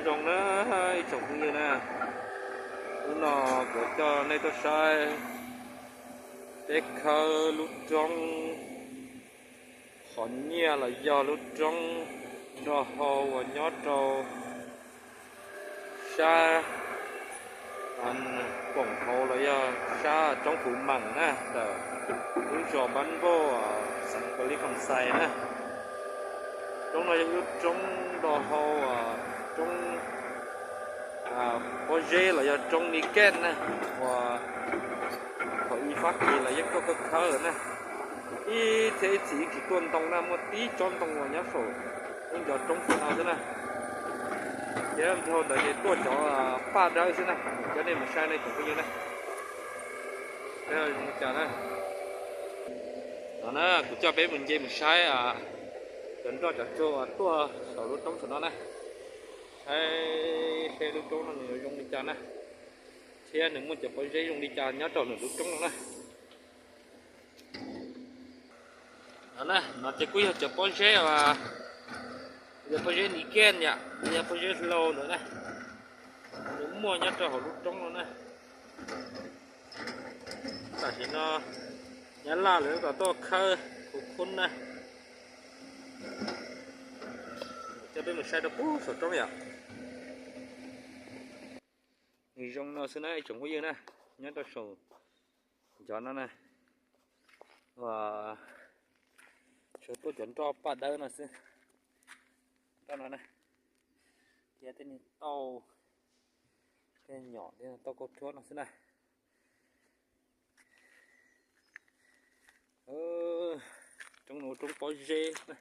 Zoo na, ib tsoom phooj ywg na, hnub no kuv coj nej tuaj saib peb khawb lub roob qhov nyiaj los yog lub roob nroj hau uas nyob rau sab poom hauv los yog sab roob Phuv Meem na, ntawm lub zos Npab Npauj, xeev Pam Lib Kham Xais na. Roob no yog ib lub roob nroj hau, roob pob zeb los yog roob ni kej na, uas thaum ub Fab Kis los yeej tuaj khawb khawb lawm na. Ib txhiab ib txhis yeej tsis tuaj ntoo na, muaj tib tsob ntoo uas nyob saum lub ncov roob xwb no xwb na. Thiab dhau ntawd ces tuaj cov paj dawb xwb na, coj nej mus saib nej tsoom phooj ywg na. Peb zoo li cas na. No na, kuv coj peb mus nce mus saib cov nroj cov tsuag uas tuaj saum lub roob saum no na, saib seb lub roob no nws yuav zoo li cas na, thiab nws muaj cov pob zeb zoo li cas nyob rau nws lub roob no na. No na, no ces kuj yog cov pob zeb, yog pob zeb ni kej yom, yog pob zeb hlau ntawd na, nws muaj nyob rau hauv lub roob no na. Tam sim no Nyab Laj lawv kom tuaj khawb khuv khub na. Coj peb mus saib rau pem saum roob yom. Nws zoo no xwb na ib tsoom phooj ywg na, nyob rau saum ncov no na, uas tsuas tuaj cov nroj paj dawb no xwb, nroj no na, thiab tej niag tauj, tej nyom tej tauj kauj ruab no xwb na. Roob no roob pob zeb na.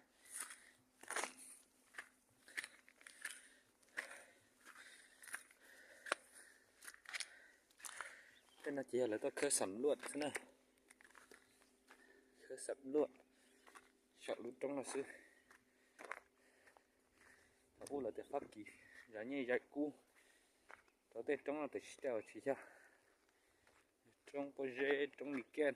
Tej no ces yog lawv tuaj khawb xam luaj xwb na, khawb xam luaj saum lub roob no xwb. Thaum ub lawv tias Fab Kis zais nyiaj zais kub rau tej roob no tiam sis tej zaum tsis yog, roob pob zeb roob ni kej.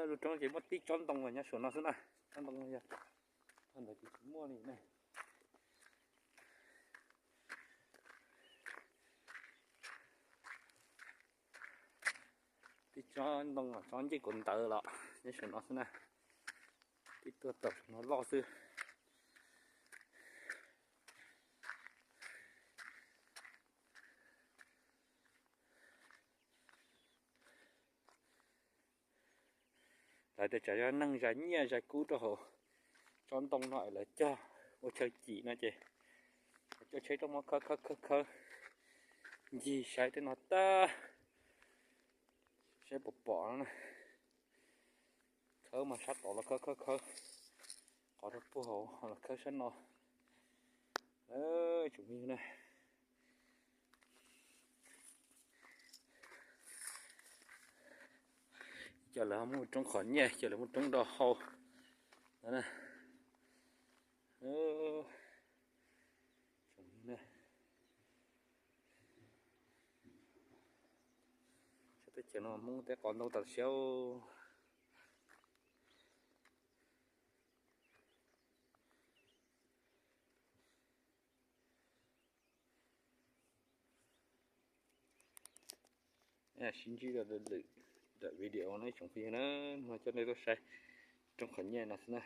Lub roob ces muaj tib tsob ntoo nyob saum no xwb na, tsob ntoo yog ntawd ces tsis muaj li na. Tib tsob ntoo tsob ncej kaum ntawd los nyob saum no xwb na, tib tuaj tau saum no loj xwb. Lawv tias tsam yog neeg zais nyiaj zais kub rau hauv tsob ntoo no es lawv cog ua chaw cim no ces coj tsheb tuaj muab khawb khawb khawb khawb ncig saib tej no tag, saib puas pom no na. Khawb mas sab tod los khawb khawb khawb, qhov rau puag hauv los khawb sab no. Tsoom phooj ywg na, cov lawv muaj roob qhov nyiaj, cov lawv muaj roob nroj hau no na. Tsoom phooj ywg na, teb chaws no Hmoob teb qos ntau tas siab. Sib ntsib dua lwm daim video na tsoom phooj ywg na, no coj nej tuaj saib roob qhov nyiaj no xwb na.